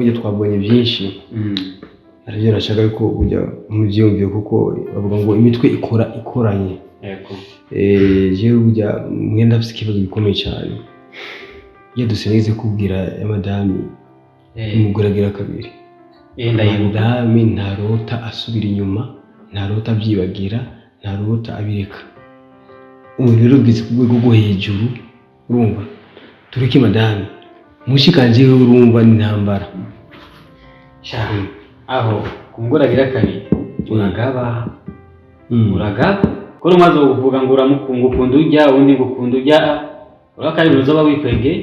Burya twabonye byinshi, aribyo nashaka ko burya mubyiyumviye, kuko bavuga ngo imitwe ikora ikoranye. Jewe burya mwenda afite ikibazo gikomeye cyane. Iyo dusenze kubwira ya madami, umugore agira kabiri. Ndayibuka. Madame ntarota asubira inyuma, ntarota abyibagira, ntarota abireka. Ubu rero bwize ku rwego rwo hejuru. Urumva, tureke madame mushikanje we, urumva ni intambara. Sha, aho ku mugore agira kabiri uragaba. Uragaba ko umaze kuvuga ngo uramukunda, ukunda ujya undi ngo ukunda ujya, urabona ko ari ibintu uzoba wikwege.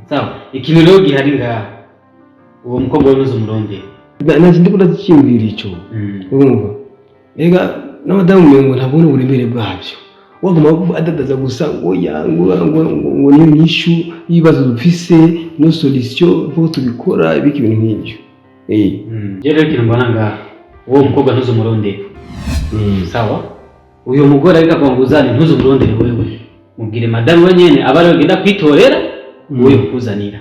Sawa, ikintu rero gihari ngaha, uwo mukobwa we ntuzumurondere. Nanjye ndiko ndacyiyumvira ico. Urumva ega n'abadamu umengo ntabona uburemere bwabyo, waguma adadaza gusa ngo ya ngo niyo nyishu y'ibibazo dufise, no solution ko tubikora ibiki, ibintu nk'ibyo. Je rero ikintu mbona ngaha, uwo mukobwa ntuzumurondere. Sawa, uyu mugore ariko avuga ngo uzane, ntuzumurondere wewe, mubwire madamu we nyene aba ariwe agenda kwitorera uwo kukuzanira,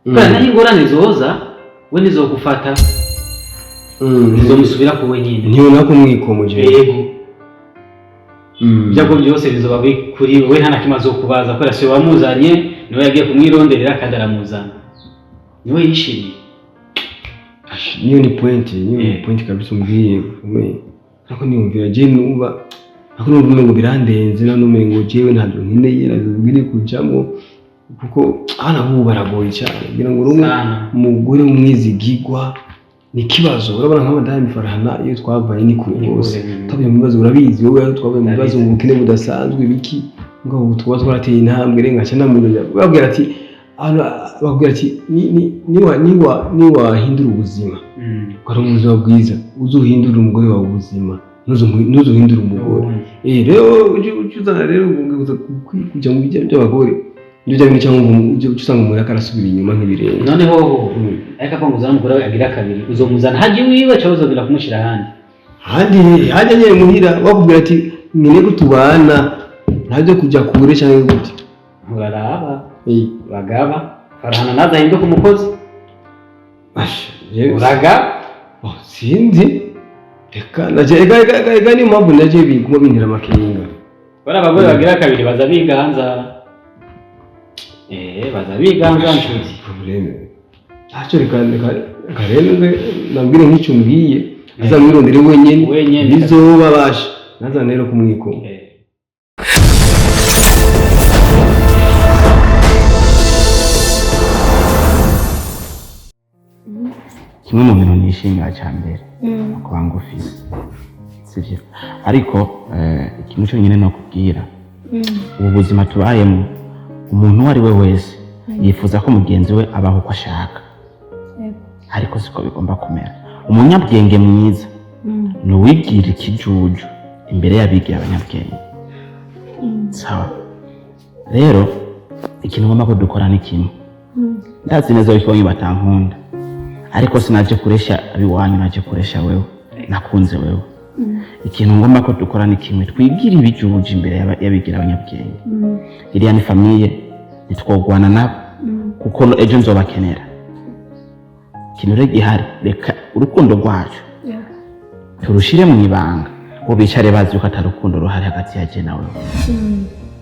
kubera naho ingorane zoza we ntizogufata, zizomusubira ku we nyene. Ntibona ko mwikomoje. Yego. Ibyago byose bizoba biri kuri we, nta na kimwe azokubaza, kubera si we wamuzanye, niwe yagiye kumwironderera kandi aramuzana, niwe yishimiye. Ash, niyo ni point, niyo ni point kabisa umbwiye ukomeye. Ariko niyumvira je, numva ariko numva umengo birandenze, na numengo jewe ntabyo nkeneye, ntabyo nkeneye kujamwo, kuko abana b'ubu baragoye cyane kugira ngo rumwe Sana. umugore w'umwizigigwa ni ikibazo. Urabona nka madame Farahana, iyo twavaye ni kure Ni kure, rwose. Twavuye mu bibazo, urabizi wowe, aho twavuye mu bibazo, mu bukene budasanzwe biki, ngo ubu tuba twarateye intambwe renga cyane. Namubwira, babwira ati abantu bakubwira ati niwahindura ubuzima, ukora ubuzima bwiza, uzuhindure umugore wawe ubuzima, ntuzuhindure umugore. Rero ujye uzana rero uza kujya mu bijya by'abagore, ibyo bya bintu, cyangwa ngo ujye usanga umuntu akarasubira inyuma nk'ibirenge. Noneho ariko avuga ngo uzane umugore we agira kabiri, uzomuzana hajya iwiwe cyangwa uzongera kumushyira ahandi? Ahandi hajya nyine muhira, bakubwira ati nkeneye ko tubana, ntabyo kujya kure cyangwa gute. Uraraba. Uragaba, Farahana naza ahinduke umukozi. Asha, Uragaba. Oh, sinzi, reka naje, reka niyo mpamvu naje biguma bintera amakenga. Bari abagore bagira kabiri baza biganza, baza biganza, nshuti. Problème ntacyo, reka rero nze nabwire nk'icyo umbwiye, azamwirondere wenyine. Wenyene. Bizoba basha nazana rero kumwikoma. Kimwe mu bintu nishimira cya mbere kuba ngufise, sibyo? Ariko ikintu cyonyine ni ukubwira, ubu buzima tubayemo, umuntu uwo ari we wese yifuza ko mugenzi we abaho uko ashaka, ariko siko bigomba kumera. Umunyabwenge mwiza ni uwigira ikijuju imbere y'abigira abanyabwenge. Sawa, rero ikintu ngomba ko dukora ni kimwe. Ndazi neza yuko iwanyu batankunda, ariko sinaje kuresha abiwanyu, naje kuresha wewe, nakunze wewe. Ikintu ngomba ko dukora ni kimwe: twigire ibijuju imbere y'abigira abanyabwenge. Iriya ni famille, ntitwogwana nabo, kuko ejo nzobakenera. Ikintu rero gihari, reka urukundo rwacu turushire mu ibanga, bo bicare bazi yuko atari urukundo ruhari hagati ya je na wewe.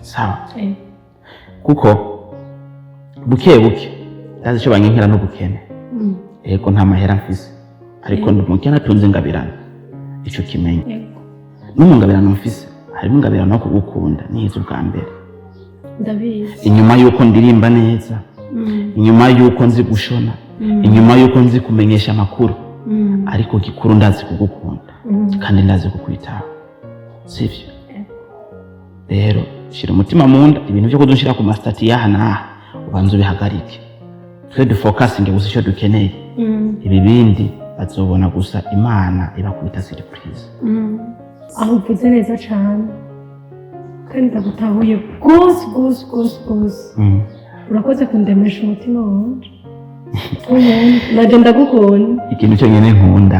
Sawa? Kuko buke buke ndazi icyo banyinkira n'ubukene. Yego, nta mahera mfise, ariko ndi umukene atunze ingabirano, ico kimenye. No mu ngabirano mfise harimo ingabirano yo kugukunda, nihize ubwa mbere. Ndabizi. Inyuma y'uko ndirimba neza, inyuma y'uko nzi gushona, inyuma y'uko nzi kumenyesha amakuru, ariko gikuru ndazi kugukunda kandi ndazi kukwitaho, sivyo? Rero shira umutima mu nda, ibintu vyo kudushira ku ma status y'aha n'aha ubanza ubihagarike. Twe dufokasinge gusa icyo dukeneye. Ibi bindi bazobona gusa Imana ibakubita surprise. Aho uvuze neza cyane, kandi ndagutahuye rwose rwose rwose rwose. Urakoze kundemesha umutima wanje. Naje ndagukunda. Ikintu cyonyine nkunda,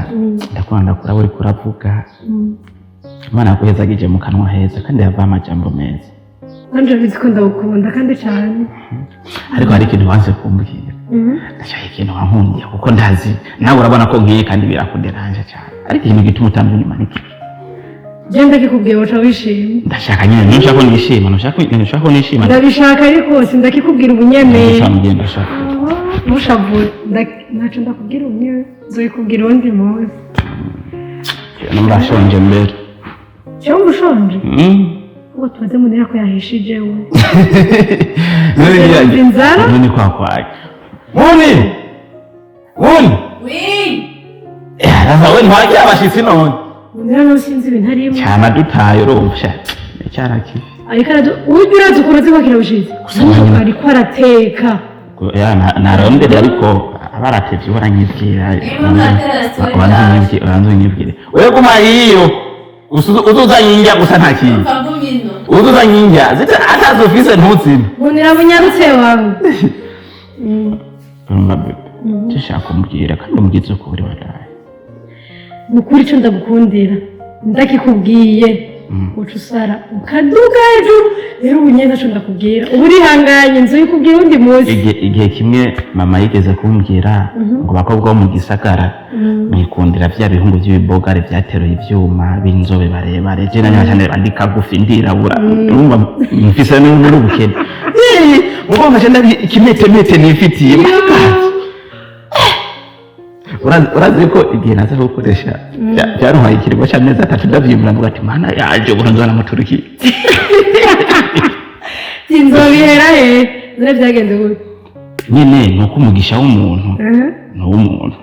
ndakunda kuraba uriko uravuga. Imana yaguhezagije mu kanwa heza kandi yavaho amajambo meza. Nanje bizi ko ndagukunda kandi cyane. Ariko hari ikintu wanze kumbwira. Ndashaka ikintu wankundiye, kuko ndazi nawe urabona ko nkiye kandi birakunderanje cyane, ariko ikintu gituma utamba inyuma ni kibi. Je ndakikubwiye woca wishima. Ndashaka nyine, ntushaka ko nishima, ntushaka ko nishima. Ndabishaka, ariko sindakikubwira ubunyene. Ndashaka, ndashaka. Ntushavure. Ntaco ndakubwira ubunyene, nzoyikubwira uwundi munsi. Numva mbere. Cyangwa ushonje? Ubwo tubaze Munira ko yahishije we. None Inzara? None kwa kwake. Muni! Muni! Oui. Sasa we ntwagira abashitsi none. Munira nawe sinzi ibintu arimo. Cyama dutaye, urumva. Cyarakiye. Ariko aradu ujya uraza ukuntu azi kwakira abashitsi. Ariko arateka. Ya narondere, ariko abaratevye baranyibwira. Ubanza unyibwire. Wewe guma hiyo. Uzuzanye indya gusa, nta kintu. Uzuzanye indya. Zita atazufise ntuzime. Munira, bunyarutse wawe. Urumva bébé. Ndashaka kumbwira kandi umbwize ukuri wadaye. Ni ukuri, icyo ndagukundira ndakikubwiye uca usara ukaduga hejuru. Rero ubu nyine ntacyo ndakubwira, ubu urihanganye, nzoyikubwira uwundi munsi. Igihe kimwe mama yigeze kumbwira ngo bakobwa bo mu gisagara mwikundira vya bihungu vy'ibibogare vyateruye ivyuma, b'inzobe barebare. Je nanya cyane bandi kagufi, ndirabura, urumva mfise n'ubukene. Mugo nkaca ndabi ikimetemete nifitiye. My God. Urazi ko igihe naza gukoresha byantwaye ikiringo c'amezi 3 ndavyimura, mvuga ati: "Mana yanje, ubu nzona mu Turukiya." Inzobihera he none? Byagenze gute? Nyine ni uko umugisha w'umuntu ni uw'umuntu.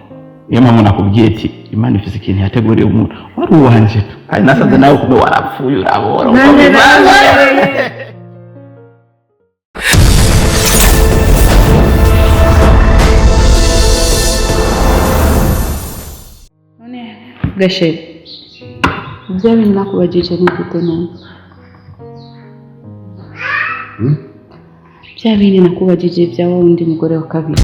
Niyo mpamvu nakubwiye ati Imana ifise ikintu yateguriye umuntu, wari uwanje tu, kandi nasanze nawe kumbe warapfuye, urabora. Nanjye nawe. Gashere, bya bintu nakubajije ni gute none? Bya bintu nakubajije bya wa wundi mugore wa kabiri.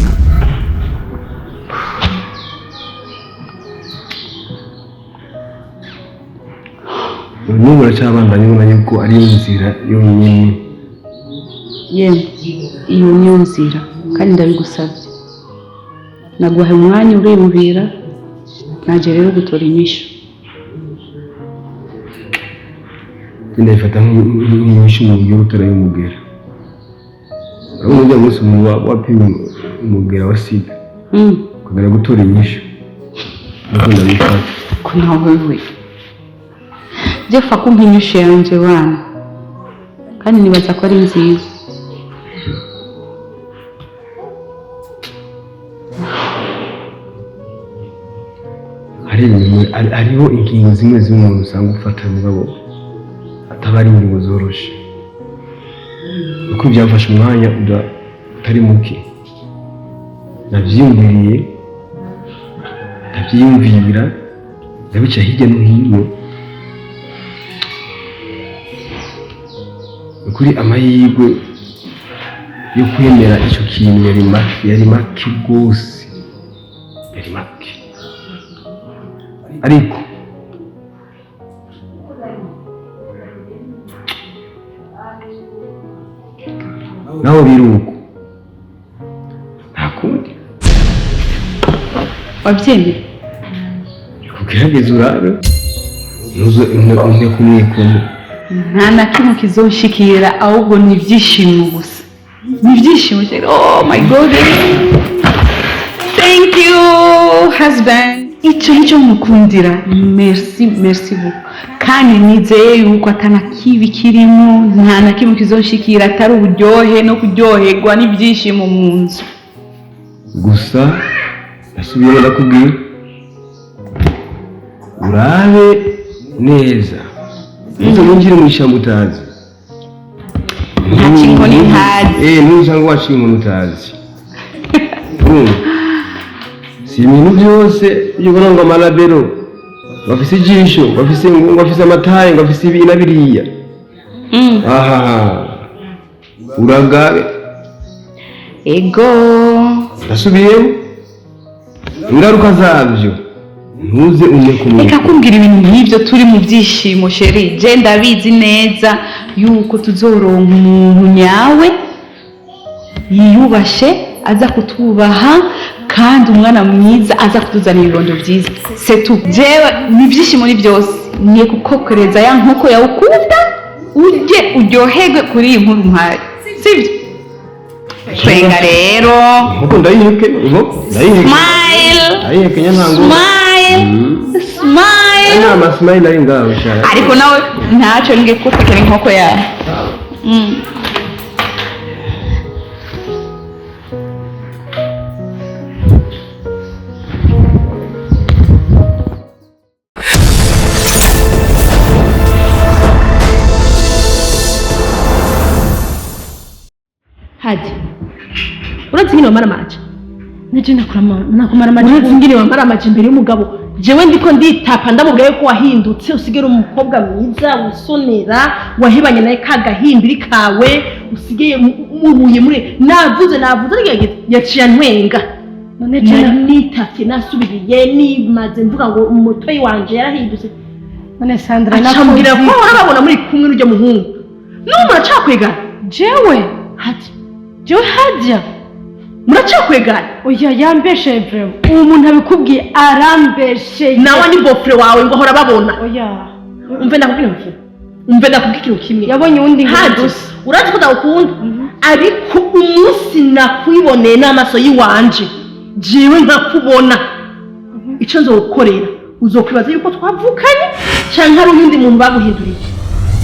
N'ubu uracyabandanya ubona yuko ari inzira yonyine? Yemwe, iyo niyo nzira, kandi ndabigusabye. Naguhaye umwanya uriyumvira, najye rero gutora inyishu. Ndayifata nk'inyinshi mu buryo butari umugera. Urabona ujya munsi umuntu wapimye umugera wa sida ukagera gutora inyishu, nuko ndabifata. Ko nawe we jefa kumpa inyishu yanje bana, kandi nibaza ko ari nziza. Hari ibintu, hariho ingingo zimwe zimwe umuntu usanga ufata, mugabo ataba ari ingingo zoroshe, kuko byafashe umwanya utari muke. Navyiyumviriye, ndavyiyumvira, ndabica hirya no hino. Ukuri amahirwe yo kwemera ico kintu yari make, yari make rwose, yari make. Ariko naho biri uko, nta kundi. Wabyemeye? Kugerageza urabe, ntuze umwe kumwikomo. Nta na kimwe kizonshikira, ahubwo ni ibyishimo gusa, ni ibyishimo cyane. Oh my God, thank you husband, icyo nicyo mukundira. Merci, merci beaucoup. Kandi nizeye yuko atana kibi kirimo, nta na kimwe kizonshikira atari uburyohe no kuryoherwa n'ibyishimo mu nzu. Gusa ndasubiyemo, ndakubwira urabe neza, ntuze winjire mu ishyamba utazi. Nta kinkoni ntazi. Ntusanga waciye inkoni utazi. Urumva? Si ibintu byose iyo ubona ngo amarabero bafise ijisho, bafise ngo bafise amataye, ngo bafise ibi na biriya. Aha uragabe. Ego. Ndasubiyemo, ingaruka zabyo ntuze umwe kumwe. Reka kumbwira ibintu nk'ibyo turi mu byishimo, chéri. Je ndabizi neza yuko tuzoronka umuntu nyawe yiyubashe. Aza kutubaha kandi umwana mwiza aza kutuzanira ibibondo byiza, c'est tout. Jewe ni ibyishimo, ni byose. Ngiye kukokereza ya nkoko yawe ukunda, urye uryoherwe kuri iyi nkuru mpaye, sibyo? Twenga rero. Inkoko ndayiheke, inkoko ndayiheke. Smile. Ndayihekenya ntango. Smile, smile. Aya ama smile ari ngaho sha. Ariko nawe ntacyo, ngiye kugutekera inkoko yawe. Hadi urazi ingene wamara amaje? Naje nakumara amaje. Urazi ingene wamara amaje imbere y'umugabo? Jewe ndiko nditapa, ndamubwira yuko wahindutse, usigaye uri umukobwa mwiza wisonera, wahebanye nawe ka gahimbiri kawe, usigaye muhuye muri navuze navuze, ariko yaciye antwenga. None nari nitavye, nasubiriye, nimaze mvuga ngo umutoyi wanje yarahindutse. None Sandra, acambwira ko nakoze bahora babona muri kumwe n'urya muhungu. N'ubu muracakwegana? Jewe? Hadi. Jewe hajya? Muracakwegana? Oya, yambesheye vraiment. Uwo muntu abikubwiye arambesheye. Nawe ni beau-frère wawe, ngo ahora babona. Oya. Umve ndakubwira ikintu kimwe, umve ndakubwira ikintu kimwe. Yabonye uwundi ngo Hadi, dusa. Urazi ko ndagukunda, ariko umunsi nakwiboneye n'amaso y'iwanje, jewe nkakubona, icyo nzogukorera uzokwibaza yuko twavukanye canke hari uyundi muntu baguhinduriye.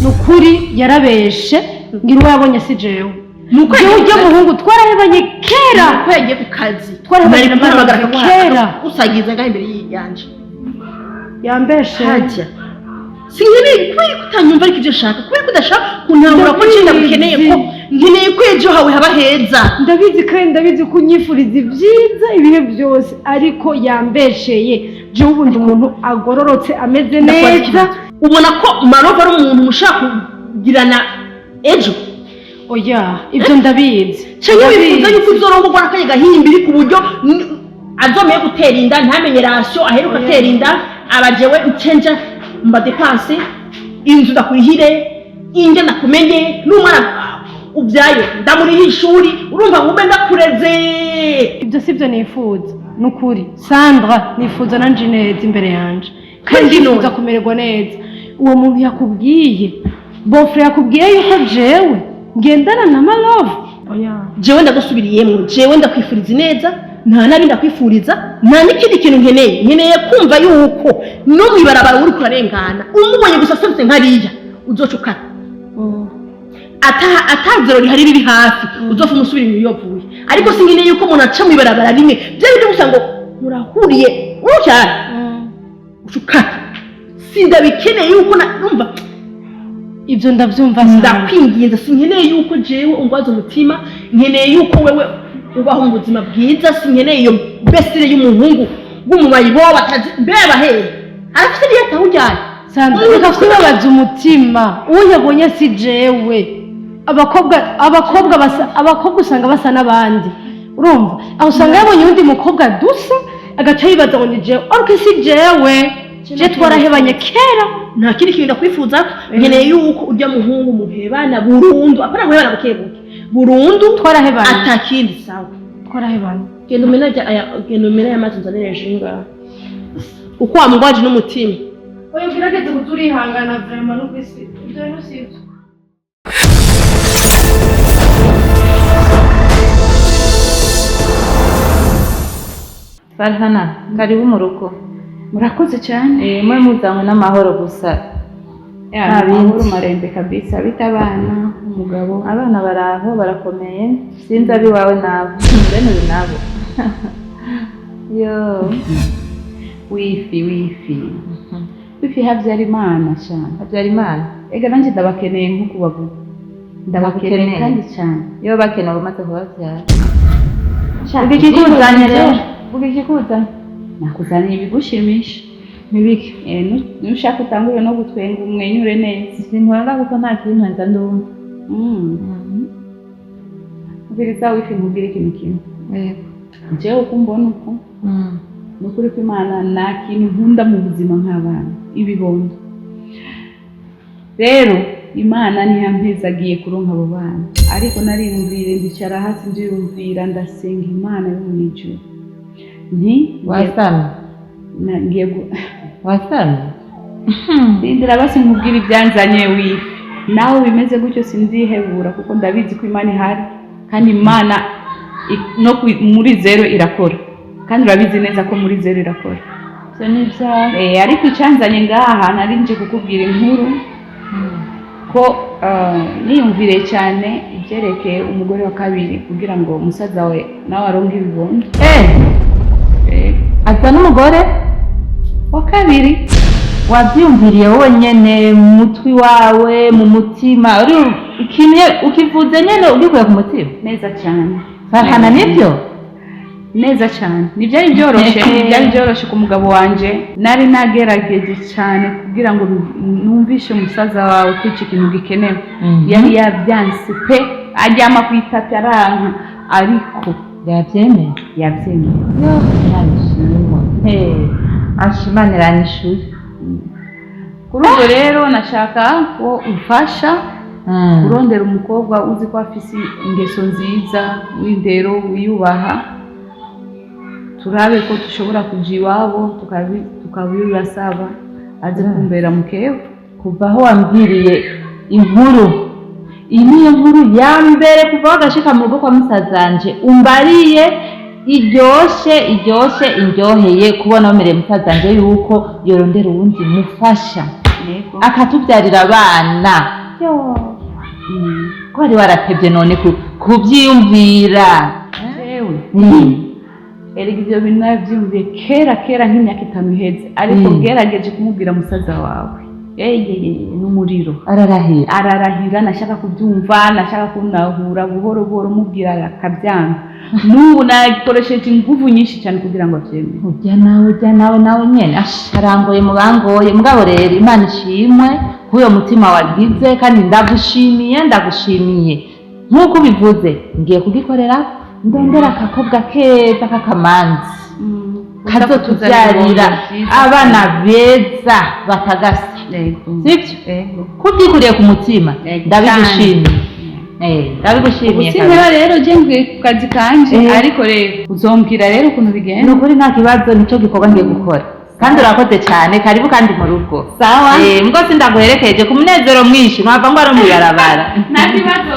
Ni ukuri yarabeshe, ngira uwo yabonye si jewe. Nuko Jewe yagiye ujya ku kazi. muhungu twarahebanye kera. Nuko yagiye ku kazi. Twarahebanye Nari kumuhamagara kera. Usagiza ngaho imbere yanje. Yambeshe. Hajya, sinkeneye, kubera ko utanyumva, ariko ibyo nshaka, kubera ko udashaka kuntahura ko nje ndagukeneye, ko nkeneye ko ejo hawe haba heza. Ndabizi kandi ndabizi ko unyifuriza ibyiza ibihe byose, ariko yambesheye. Jewe ubundi umuntu agororotse, ameze Ndakubaza neza. ikibazo. Ubona ko Marova ari umuntu mushaka kugirana ejo? Oya, ibyo ndabizi. Cyangwa wifuza Ndabizi. yuko uzorongorwa n'akanya gahimbiri, ku buryo azomeye gutera inda, ntamenye ration aheruka atera inda, abajewe ncenja mu ma dépenses, inzu ndakurihire, indya ndakumenye, n'umwana ubyaye ndamuriha ishuri, urumva ngo ube ndakureze? Ibyo si byo nifuza, ni ukuri Sandra. Nifuza nanje neza imbere yanje kandi Kandi nifuza kumererwa neza. Uwo muntu yakubwiye, beau-frère yakubwiye yuko jewe ngendana na Malove, oya. Jewe ndagusubiriyemwo, jewe ndakwifuriza ineza, nta nabi ndakwifuriza, nta n'ikindi kintu nkeneye. Nkeneye kumva yuko no mw'ibarabara uriko urarengana, umubonye gusa aserutse nkariya, uzoca ukata atazero rihari riri hafi, uzopfa umusubira inyuma iyo wavuye. Ariko sinkeneye yuko umuntu aca mw'ibarabara rimwe, bya bindi gusa ngo murahuriye urucyara, uca ukata. Sindabikeneye yuko numva. Ibyo ndabyumva, Sandra. Ndakwinginze, sinkeneye yuko jewe ungwaza umutima. Nkeneye yuko wewe ubaho mu buzima bwiza. Sinkeneye iyo besire y'umuhungu w'umumayibo batazi mbeba hehe arafite niyo atawujyanye. Sandra, reka kubabaza umutima. Uwo yabonye si jewe. Abakobwa basa, abakobwa usanga basa n'abandi, urumva? Aho usanga yabonye uwundi mukobwa dusa, agaca yibaza ngo ni jewe, ariko si jewe. Je twarahebanye kera. Nta kindi kintu ndakwifuza. Nkeneye yuko urya muhungu muhebana burundu, apana guhebana buke buke, burundu. Twarahebanye. Atakindi, sawa? Twarahebanye. Genda umena aya, genda umena aya mazi nzanire jinga uko wamugwaje n'umutima. Oya, gerageza kuturihangana vraiment, n'ubwo ibyo bintu si ibyo. Farhana, karibu mu rugo. Murakoze cyane. Eh, mwe muzanywe n'amahoro gusa. Ya, Nta bindi. amahoro marembe kabisa. Bita abana, umugabo? Abana baraho, barakomeye. Sinzi abiwawe nabo. Bene uri nabo. Yo. Wifi, wifi, wifi, Habyarimana cyane. Habyarimana. Ega nanjye ndabakeneye nk'uko bavuga, ndabakeneye. Bagukeneye. Kandi cyane. Iyo bakeneye umaze kubabyara. Shaka, Vuga ikikuzanye rero. Vuga ikikuzanye. Nakuzaniye ibigushimisha. Nibiki? Eh, nushaka utangure no gutwenga, umwenyure neza. Sintwara kuko nta kintu nza ndumva. Ubwiriza wifi, nkubwire ikintu kimwe. Yego. Jewe uko mbona uko, ni ukuri ko Imana, nta kintu nkunda mu buzima nk'abana, ibibondo. Rero Imana ntiyampezagiye kuronka abo bana, ariko nariyumvire, ndicara hasi ndiyumvira, ndasenga Imana yo mu ijuru nti Wasamye? Ngiye Wasamye? Rindira basi nkubwire ibyanzanye wife. Nawe bimeze gutyo sindihebura, kuko ndabizi ko Imana ihari, kandi Imana no muri zero irakora, kandi urabizi neza ko muri zero irakora. Ibyo ni ibyawe. Ariko icyanzanye ngaha, nari nje kukubwira inkuru ko niyumviriye cyane ibyerekeye umugore wa kabiri, kugira ngo umusaza we nawe aronke ibibondo. Aza n'umugore wa kabiri. Wabyiyumviriye wowe nyene mu mutwe wawe, mu mutima, uri ikintu ukivuze nyene ugikuye ku mutima? Neza cyane. Farhana, nibyo? Neza cyane. Ntibyari byoroshye, ntibyari byoroshye ku mugabo wanje. Nari nagerageje cyane kugira ngo numvishe umusaza wawe ko iki kintu gikenewe. Yari yabyanse pe, aryama ku itapi aranka, ariko Yabyemeye? Yabyemeye. Yo, Imana ishimwe. Asha, Imana iranyishuye. Kuri ubwo rero nashaka ko umfasha urondera umukobwa uzi ko afise ingeso nziza, w'indero, wiyubaha, turabe ko dushobora kuja iwabo tukabibasaba aze kumbera mukewe. Kuva aho wambwiriye inkuru iyi, niyo nkuru ya mbere kuva wagashika mu rugo kwa musazanje umbariye iryoshe, iryoshe, indyoheye kubona wemereye musazanje yuko yorondera uwundi mufasha akatubyarira abana. Yo, ko wari waratevye none kuvyiyumvira? Jewe erega ivyo bintu navyiyumviye kera kera, nk'imyaka 5 iheze, ariko ngerageje kumubwira musaza wawe, eyeyeye, n'umuriro. Ararahira? Ararahira. Nashaka kubyumva, nashaka kunahura buhoro buhoro, mubwira akabyanga. N'ubu nakoresheje inguvu nyinshi cyane kugira ngo abyemere. Ujya nawe, ujya nawe, nawe nyene arangoye mu bangoye. Mugabo rero Imana ishimwe k'uyo mutima wagize, kandi ndagushimiye, ndagushimiye. Nk'uko ubivuze, ngiye kugikorera, ndondera akakobwa keza k'akamanzi kazotubyarira abana beza batagase, sibyo? Kubyikuriye ku mutima, ndabigushimiye. Ndabigushimiye. Ubu rero je ngiye ku kazi kanje. Ariko rero uzombwira rero ukuntu bigenda. Ni ukuri nta kibazo, nicyo gikorwa ngiye gukora, kandi urakoze cyane. Karibu kandi mu rugo. Sawa. Mbwo sindaguherekeje ku munezero mwinshi mwava ngo ari mw'ibarabara. Nta kibazo.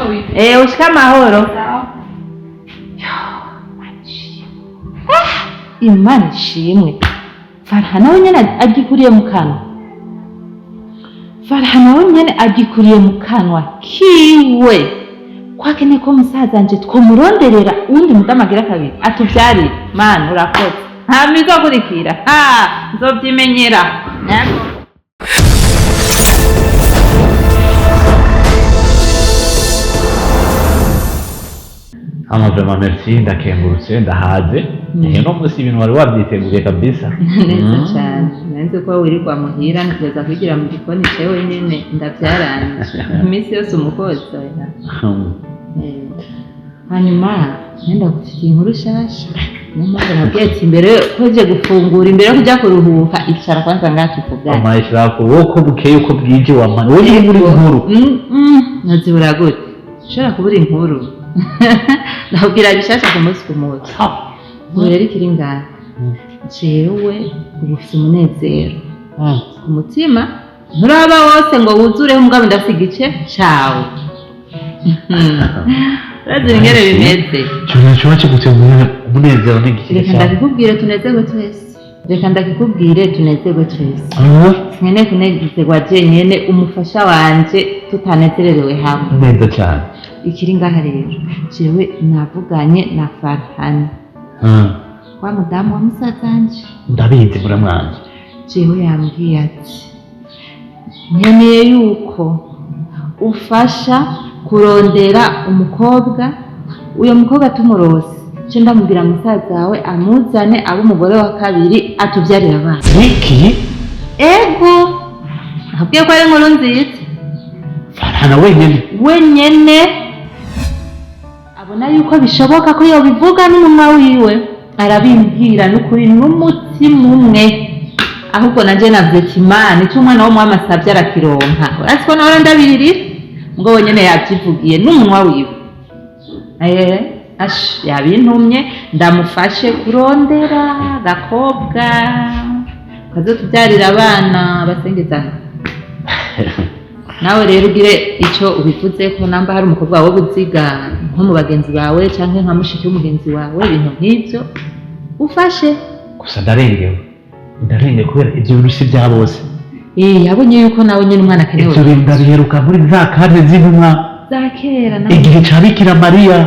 Ushike amahoro. Sawa. Imana ishimwe. Farha nawe nyene agikuriye mu kanwa, Farha nawe nyene agikuriye mu kanwa kiwe ko akeneye ko musaza nje twomuronderera uwundi mudamu agira kabiri atubyarire. Mana, urakoze. Nta mizokurikira, ha nzovyimenyera. Hama vraiment merci, ndakengurutse, ndahaze. Uno munsi ibintu wari wabyiteguriye kabisa. Neza cyane. Nanze ko wirirwa muhira, ntegereza kwigira mu gikoni cewe nyene ndavyaranje iminsi yose umukozi oya. Hanyuma nenda gufitiye inkuru shasha, niyo mpamvu nabwiye ati imbere ko je gufungura, imbere yo kuja kuruhuka, icara kwanza ngaha tuvugane. Amayishirafu wowe, uko bukeye uko bwije wamana wowe uri muri inkuru. Ntazibura gute? Ushobora kubura inkuru? Ndakubwira bishasha ku munsi ku munsi. Ubu rero ikiri ngaha, jewe ubu ufise umunezero ku mutima, nturaba wose ngo wuzureho, mugabo ndafise igice cawe. Urazi ingene bimeze. Ikintu kiba kiguteye umunezero ni igiki? Reka ndakikubwire tunezerwe twese, reka ndakikubwire tunezerwe twese. Sinkeneye kunezerwa jenyene, umufasha wanje tutanezererewe hamwe. Neza cyane. Ikiri ngaha rero, jewe navuganye na Farhani, wa mudamu wa musazanje. Ndabizi, muramwanze. Jewe yambwiye ati nkeneye yuko ufasha kurondera umukobwa. Uyo mukobwa tumurose, ce ndamubwira musaza wawe amuzane abe umugore wa kabiri atubyarira abana. Wiki? Ego, nakubwiye ko ari inkuru nziza. Farhana wenyine? Wenyene abona yuko bishoboka ko yobivuga n'umunwa wiwe, arabimbwira n'ukuri n'umutima umwe. Ahubwo nanje navuze ati Imana, icyo umwana w'umwami asabye arakironka. Urazi ko nahora ndabiririra. Ngo wenyene yabyivugiye n'umunwa wiwe. Ash yabintumye ndamufashe kurondera gakobwa kazotubyarira abana basengezana. Nawe rero ugire icyo ubivuze ko namba hari umukobwa wo guziga nko mu bagenzi bawe canke nka mushiki w'umugenzi wawe, ibintu nk'ibyo ufashe. Gusa ndarengewe, ndarengewe kubera ibyo bintu si bya bose. Yabonye yuko nawe nyine umwana akenewe. Ibyo bintu ndabiheruka muri za karte z'intumwa za kera nawe. Igihe ca Bikira Mariya.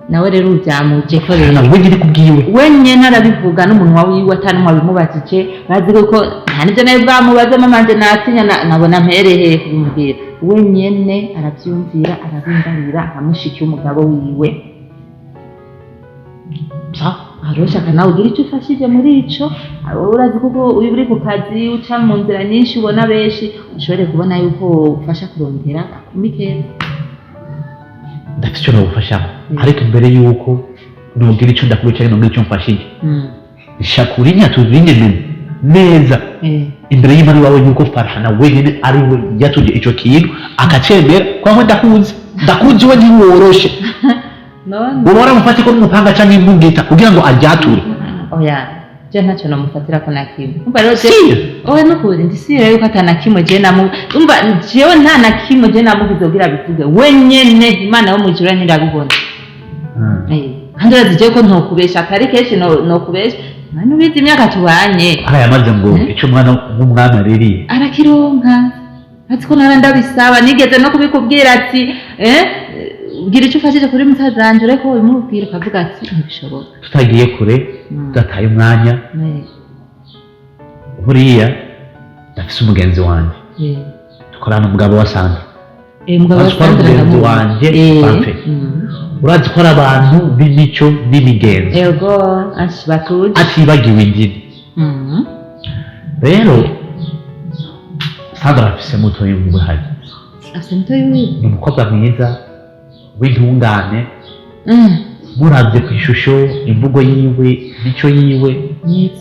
Nawe rero byamuje ko rero nawe nyine kubwiwe we nyene arabivuga n'umunwa wiwe atanumwe abimubajije, bazi ko nta nibyo nawe bwamubaze. Mama nje natinya nabona mpereheye kubimubwira. We nyene aravyumvira, arabimbarira nka mushiki w'umugabo wiwe. Aroshaka nawe ugira icyo ufashije muri ico. Urazi kuko uba uri ku kazi, uca mu nzira nyinshi, ubona benshi, ushobore kubona yuko ufasha kurondera akumi keza. Ndafite icyo nagufashamo, ariko imbere y'uko nugira icyo ndakubwiye cyangwa nugira icyo mfashije, shakura inyatuzo y'inyenyeri neza imbere y'Imana iwawe yuko Farhana wenyine ari we yatuje ico kintu akacemera, kwaho ndakuzi, ndakuzi, we ntiworoshe. None uba waramufate ko n'umupanga cyangwa imbugita kugira ngo aryature. Oya, je ntacyo namufatira ko na kimwe. Umva rero je Sire. Oya, nukuri ndi sire yuko ata na kimwe je namu, umva, jewe nta na kimwe je namugize kugira bivuge. We nyene, Imana yo mu ijuru ntirabibona. Kandi urazi jewe ko ntokubesha, atari kenshi nokubesha. Mwana, ubizi imyaka tubanye. Hariya yamaze ngo icyo umwana w'umwami aririye arakironka. Ati ko nara ndabisaba, nigeze no kubikubwira ati gira icyo ufashije kuri musaza wanje, ureko ubimubwira ukavuga ati ntibishoboka. Tutagiye kure, tudataye umwanya, buriya ndafise umugenzi wanjye dukorana, umugabo wa Sandra. Umugabo wa Urazi ko ari Sandra umugenzi ndamuzi. wanje parfait. Urazi ko ari abantu b'imico n'imigenzo, Ego, ashi batuje. Atibagiwe indimi. Rero Sandra afise mutoyi wiwe hari. Afise mutoyi wiwe? Ni umukobwa mwiza w'intungane. Muravye ku ishusho, imvugo yiwe, imico yiwe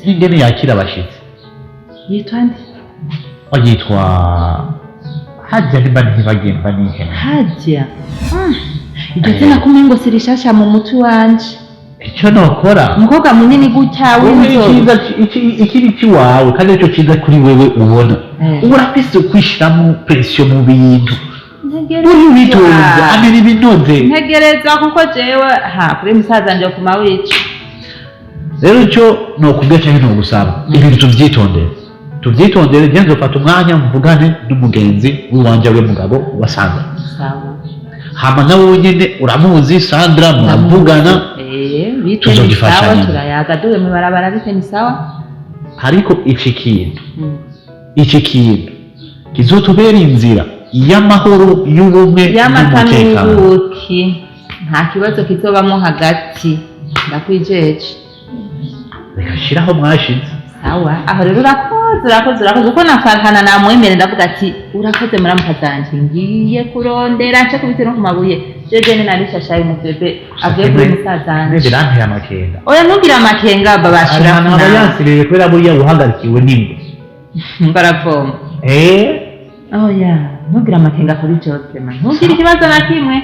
n'ingene yakira abashitsi. Yitwa nde? Yitwa Hajya, nimba ntibagiye, mba nihena. Hajya. Iryo zina kumengo si rishasha mu mutwe wanje. Icyo nokora, Umukobwa munini gutya, wowe w'inzobe? icyiza ikiri ikiwawe kandi aricyo cyiza kuri wewe, ubona uba urafise kwishiramo pression mu bintu, uri witonze, amena ibinoze. Ntegereza kuko jewe ha kuri musaza wanje kuma wica. Rero icyo nokubwira cyangwa nogusaba, ibintu tuvyitondere, tuvyitondere. Njye nzofata umwanya mvugane n'umugenzi w'iwanje, we mugabo wa Sandra. Sawa. Hama nawe nyene uramuzi Sandra, muravugana. Bite ni sawa. Tuzogifashanya. Turayaga duwe mw'ibarabara, bite ni sawa. Ariko iki kintu, iki kintu kizotubera inzira y'amahoro, y'ubumwe Y'amata n'umutekano. n'ubuki, nta kibazo kizobamo hagati, ndakwijeje. Reka shiraho mwashize. Sawa, aho rero urakoze, urakoze, urakoze, kuko na Farhana namwemere, ndavuga ati urakoze muramuka zanje, ngiye kurondera nce kubite no ku mabuye. Jeje ni narishashaye umubebe avuye kuri musaza Mwe wanje. biranteye amakenga. Oya, ntugire amakenga, babashira. Ahantu aba yansirire kubera buriya buhagarikiwe n'ingwe. Baravoma. Oya, ntugire amakenga kuri Jose, man, ntugire ikibazo na kimwe.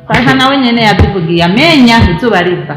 Farhana we nyene yabivugiye amenya izuba riva.